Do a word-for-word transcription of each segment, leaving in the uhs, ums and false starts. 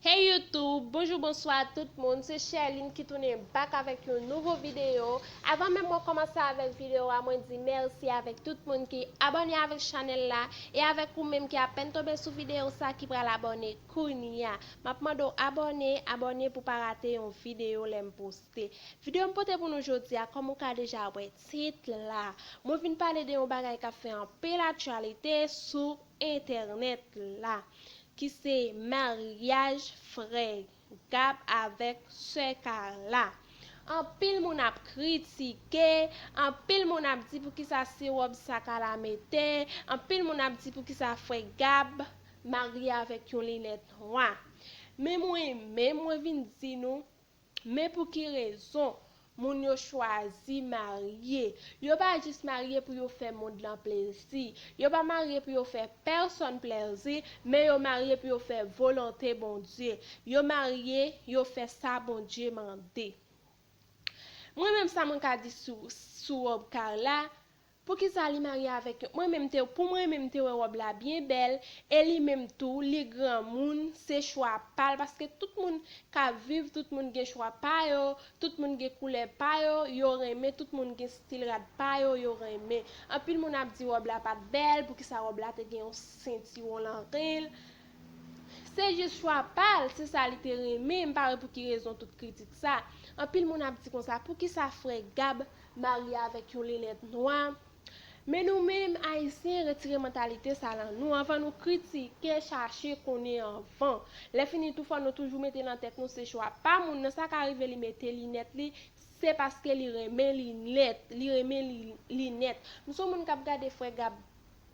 Hey YouTube, bonjou, bonswa tout moun, se Sherline ki tounen back avèk yon nouvo videyo. Avan menm mwen kòmanse avèk videyo a, mwen di mèsi avèk tout moun ki abòne avèk chanèl la, e avèk ou menm ki apèn tonbe sou videyo sa ki pral abòne kounye a. M ap mande w abòne, abòne pou pa rate yon videyo lè m poste. Videyo m pote pou nou jodi a, kòm ou ka deja wè tit la, mwen vin pale de yon bagay k ap fè anpil aktyalite sou entènèt la, ki se maryaj frè Gab avèk sè Carla. Anpil moun ap kritike, anpil moun ap di poukisa se wòb sa Carla mete, anpil moun ap di poukisa frè Gab marye avèk yon linèt nwa. Men mwen menm, mwen vin di nou, men pou ki rezon moun yo chwazi marye. Yo pa jis marye pou yo fè mond lan plezi. Yo pa marye pou yo fè pèsonn plezi, men yo marye pou yo fè volonte Bondye. Yo marye, yo fè sa Bondye mande. Mwen menm, sa mwen ka di sou, sou wòb Carla, poukisa li marye avèk yo? Mwen menm te, pou mwen menm te wè wòb la byen bèl, e li menm tou, li granmoun, se chwa pa l, paske tout moun ka viv, tout moun gen chwa pa yo, tout moun gen koulè pa yo, yo renmen, tout moun gen stil rad pa yo, yo renmen. Anpil moun ap di wòb la pa t bèl, poukisa wòb la te gen yon sentiwon nan ren l? Se jis chwa pa l, se sa li te renmen, m pa wè pou ki rezon tout kritik sa. Anpil moun ap di konsa, poukisa frè Gab marye avèk yon linèt nwa? Men nou menm, Ayisyen, retire mantalite sa nan nou. Anvan nou kritike, chache konnen anvan. Lè fini tou, fò nou toujou mete nan tèt nou se chwa pa moun nan. Sa ka rive li mete linèt li, se paske li renmen linèt. Li renmen li, linèt. M se yon moun k ap gade frè Gab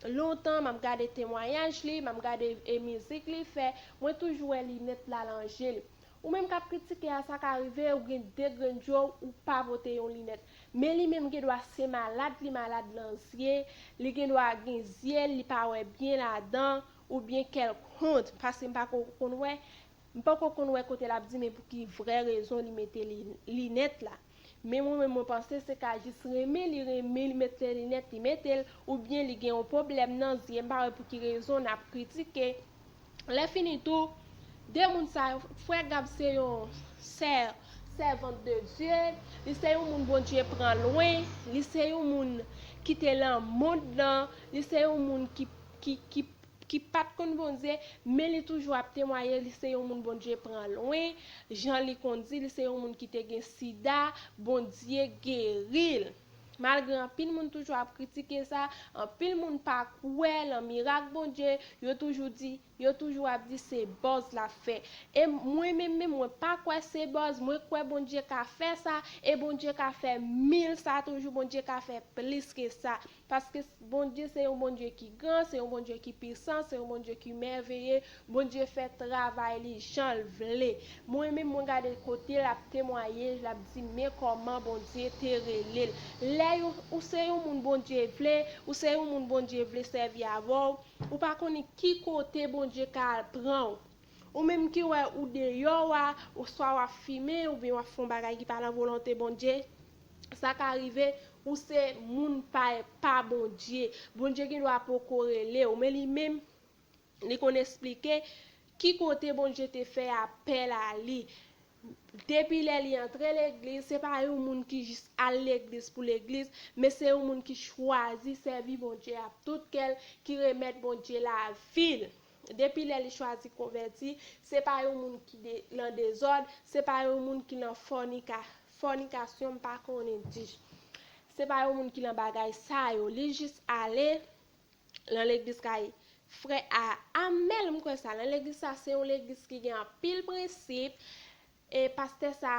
lontan, m ap gade temwayaj li, m ap gade e mizik li fè. Mwen toujou wè linèt la nan je l. Ou menm k ap kritike a, sa ka rive ou gen de grenn je w, ou pa pote yon linèt. Men li menm gen dwa se malad, li malad nan zye, li gen dwa gen zye l, li pa wè byen ladan, oubyen kèlkont, paske m pa ko konn wè, m poko konn wè kote l ap di, men pou ki vrè rezon li mete li, linèt la. Men mwen menm, mwen panse se ka jis renmen li renmen, li mete linèt, li mete l, oubyen li gen yon pwoblèm nan zye, m pa wè pou ki rezon n ap kritike. Lè fini tou, de moun sa yo, frè Gab se yon sè, sèvant de Dye, li se yon moun Bondye pran lwen, li se yon moun ki te nan mond lan, li se yon moun ki, ki, ki, ki pa t konn Bondye, men li toujou ap temwaye, li se yon moun Bondye pran lwen, jan li konn di, li se yon moun ki te gen sida, Bondye geri l. Malgre anpil moun toujou ap kritike sa, anpil moun pa kwè nan mirak Bondye, yo toujou di, yo toujou ap di se buzz l ap fè. E mwen menm, menm, mwen pa kwè se buzz, mwen kwè Bondye ka fè sa, e Bondye ka fè mil sa toujou, Bondye ka fè plis ke sa. Paske Bondye se yon Bondye ki gran, se yon Bondye ki pisan, se yon Bondye ki mèveye, Bondye fè travay li jan l vle. Mwen menm, mwen gade kote l ap temwaye, l ap di, men kòman Bondye te rele l. Lè yo, ou se yon moun Bondye vle, ou se yon moun Bondye vle sèvi avè w, ou pa konnen ki kote Bondye ka al pran w. Ou menm ki wè ou deyò a, oswa w ap fimen, oubyen w ap fè yon bagay ki pa nan volonte Bondye, sa ka rive, ou se moun pa, pa Bondye. Bondye gen dwa poko rele w, men li menm, li konn esplike ki kote Bondye te fè apèl a li. Depi lè li antre legliz, se pa yon moun ki jis al legliz pou legliz, men se yon moun ki chwazi sèvi Bondye ak tout kè l, ki remèt Bondye lavi l. Depi lè li chwazi konvèti, se pa yon moun ki de, nan dezòd, se pa yon moun ki nan fònika, fònikasyon, m pa konnen di. Se pa yon moun ki nan bagay sa yo. Li jis ale nan legliz kay frè a, Amèl, m kwè sa. Nan legliz sa, se yon legliz ki gen anpil prensip. E pastè sa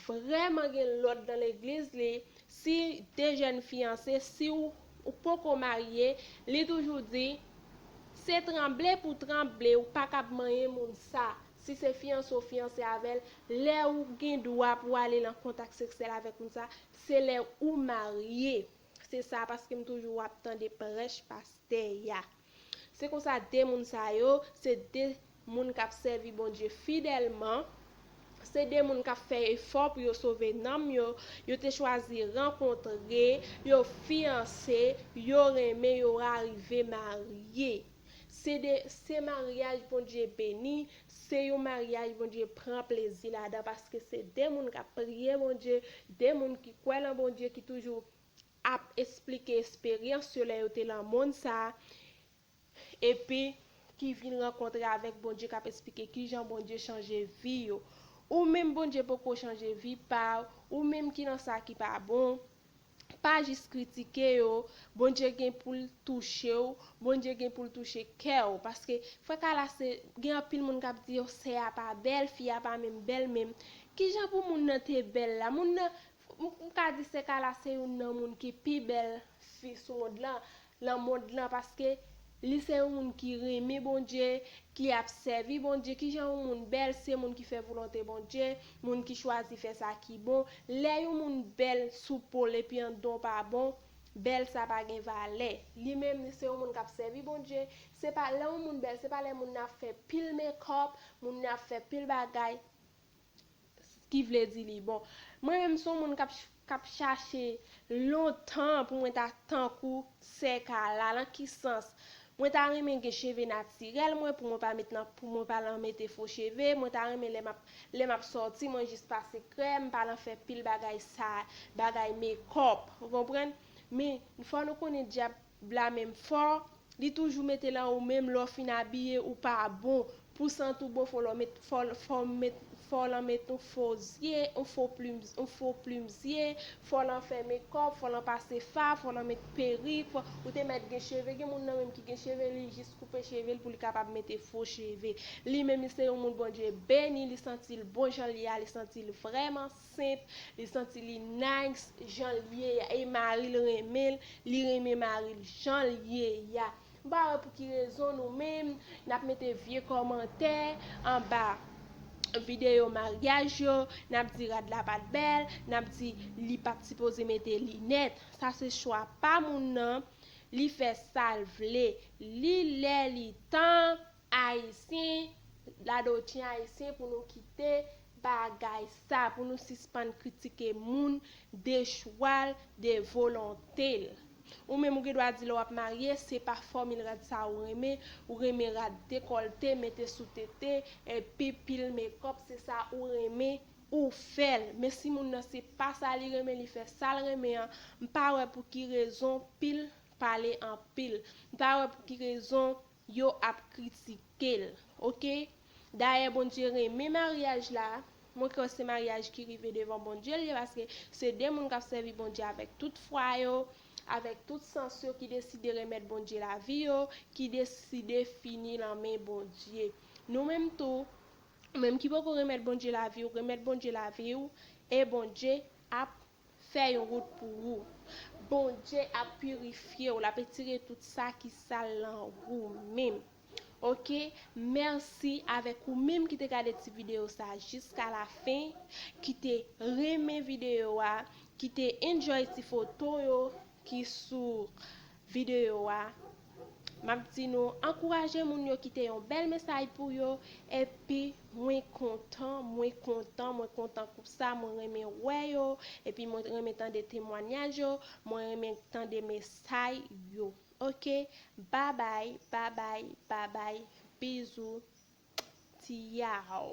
vrèman gen lòd nan legliz li. Si de jèn fiyanse, si w, ou poko marye, li toujou di, se tranble pou tranble, ou pa kab manyen moun sa. Si se fiyanse w fiyanse avè l, lè ou gen dwa pou w ale nan kontak seksyèl avèk moun sa, se lè ou marye. Se sa, paske m toujou ap tande prèch pastè a. Se konsa, de moun sa yo, se de moun k ap sèvi Bondye fidèlman. Se de moun k ap fè efò pou yo sove nanm yo. Yo te chwazi rankontre, yo fiyanse, yo renmen, yo arive marye. Se de, se maryaj Bondye beni, se yon maryaj Bondye pran plezi ladan, paske se de moun k ap priye Bondye, de moun ki kwè nan Bondye, ki toujou ap esplike esperyans yo lè yo te nan mond sa a, epi ki vin rankontre avèk Bondye, k ap esplike kijan Bondye chanje vi yo. Ou menm Bondye poko chanje vi pa w, ou menm ki nan sa ki pa bon, pa jis kritike yo. Bondye gen pou l touche w, Bondye gen pou l touche kè w. Paske, frè Kala, se, gen anpil moun k ap di, "Oh, sè a pa bèl, fi a pa menm bèl menm." Kijan pou moun nan te bèl la? Moun nan, m, m ka di sè Kala se youn nan moun ki pi bèl fi sou mond lan, nan mond lan, paske li se yon moun ki renmen Bondye, ki ap sèvi Bondye. Kijan yon moun bèl? Se moun ki fè volonte Bondye, moun ki chwazi fè sa ki bon. Lè yon moun bèl sou po l epi anndan w pa bon, bèl sa pa gen valè. Li menm, li se yon moun k ap sèvi Bondye. Se pa lè yon moun bèl, se pa lè moun nan ap fè pil mekòp, moun nan ap fè pil bagay ki vle di li bon. Mwen menm, se yon moun k ap, k ap chache lontan pou mwen ta tankou sè Kala. Nan ki sans? Mwen ta renmen gen cheve natirèl mwen, pou mwen pa met nan, pou mwen pa lan mete fo cheve. Mwen ta renmen lè m ap, lè m ap sòti, mwen jis pase krèm, pa lan fè pil bagay sa, bagay mekòp. Ou konprann? Men, fò nou konnen dyab la menm fò, li toujou mete lan ou menm, lè w fin abiye, ou pa bon. Pou w santi w bon, fò w met, fò, fò w met, fò w lan met yon fo zye, yon fo plim, yon fo plim zye, fò w lan fè mekòp, fò w lan pase fab, fò w lan met perik, fò, ou te mèt gen cheve. Gen moun nan menm ki gen cheve, li jis koupe cheve l pou li kapab mete fo cheve. Li menm, li se yon moun Bondye beni, li santi l bon jan l ye a, li santi l vrèman senp, li santi li nice jan l ye a, e mari l renmen l, li renmen mari l jan l ye a. M pa wè pou ki rezon nou menm n ap mete vye kòmantè anba videyo maryaj yo, n ap di rad la pa t bèl, n ap di li pa t sipoze mete linèt. Sa se chwa pa moun nan, li fè sa l vle. Li lè li tan, Ayisyen, la dolce ayisyen, pou nou kite bagay sa, pou nou sispann kritike moun de chwa l, de volonte l. Ou menm ou gen dwa di lè w ap marye, se pa fòmil rad sa ou renmen, ou renmen rad dekòlte, mete sou tete, epi pil mekòp, se sa ou renmen, ou fè l. Men si moun nan se pa sa li renmen, li fè sa l renmen an, m pa wè pou ki rezon pil pale anpil. M pa wè pou ki rezon yo ap kritike l, oke? Dayè, Bondye renmen maryaj la. Mwen kwè se maryaj ki rive devan Bondye l ye, paske se de moun k ap sèvi Bondye avèk tout fwa yo, avèk tout sans yo, ki deside remèt Bondye lavi yo, ki deside fini nan men Bondye. Nou menm tou, ou menm ki poko remèt Bondye lavi w, remèt Bondye lavi w, e Bondye ap fè yon wout pou ou. Bondye ap pirifye w, l ap retire tout sa ki sal nan ou menm. Oke, mèsi avèk ou menm ki te gade ti videyo sa jiska la fen, ki te renmen videyo a, ki te enjoy ti foto yo ki sou videyo a. M ap di nou, ankouraje moun yo kite yon bèl mesaj pou yo, epi mwen kontan, mwen kontan, mwen kontan pou sa, mwen renmen wè yo, epi mwen renmen tande temwanyaj yo, mwen renmen tande mesaj yo. Oke, babay, babay, babay, bizou, tiyaw.